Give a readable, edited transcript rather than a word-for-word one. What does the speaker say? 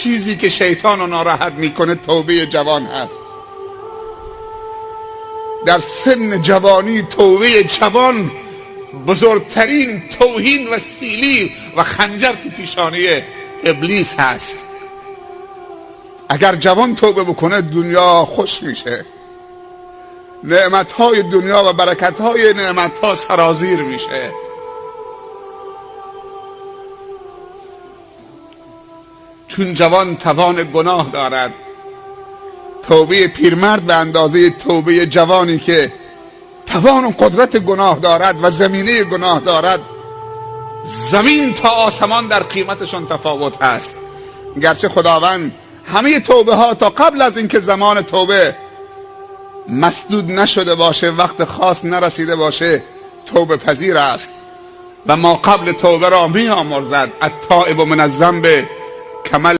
چیزی که شیطان رو ناراحت میکنه توبه جوان هست. در سن جوانی توبه جوان بزرگترین توهین و سیلی و خنجر تو پیشانی ابلیس هست. اگر جوان توبه بکنه دنیا خوش میشه، نعمتهای دنیا و برکتهای نعمتها سرازیر میشه. چون جوان توان گناه دارد، توبه پیرمرد به اندازه توبه جوانی که توان و قدرت گناه دارد و زمینه گناه دارد، زمین تا آسمان در قیمتشان تفاوت هست. گرچه خداوند همه توبه ها تا قبل از اینکه زمان توبه مسدود نشده باشه، وقت خاص نرسیده باشه، توبه پذیر است و ما قبل توبه را می آمرزد. التائب من الذنب کمل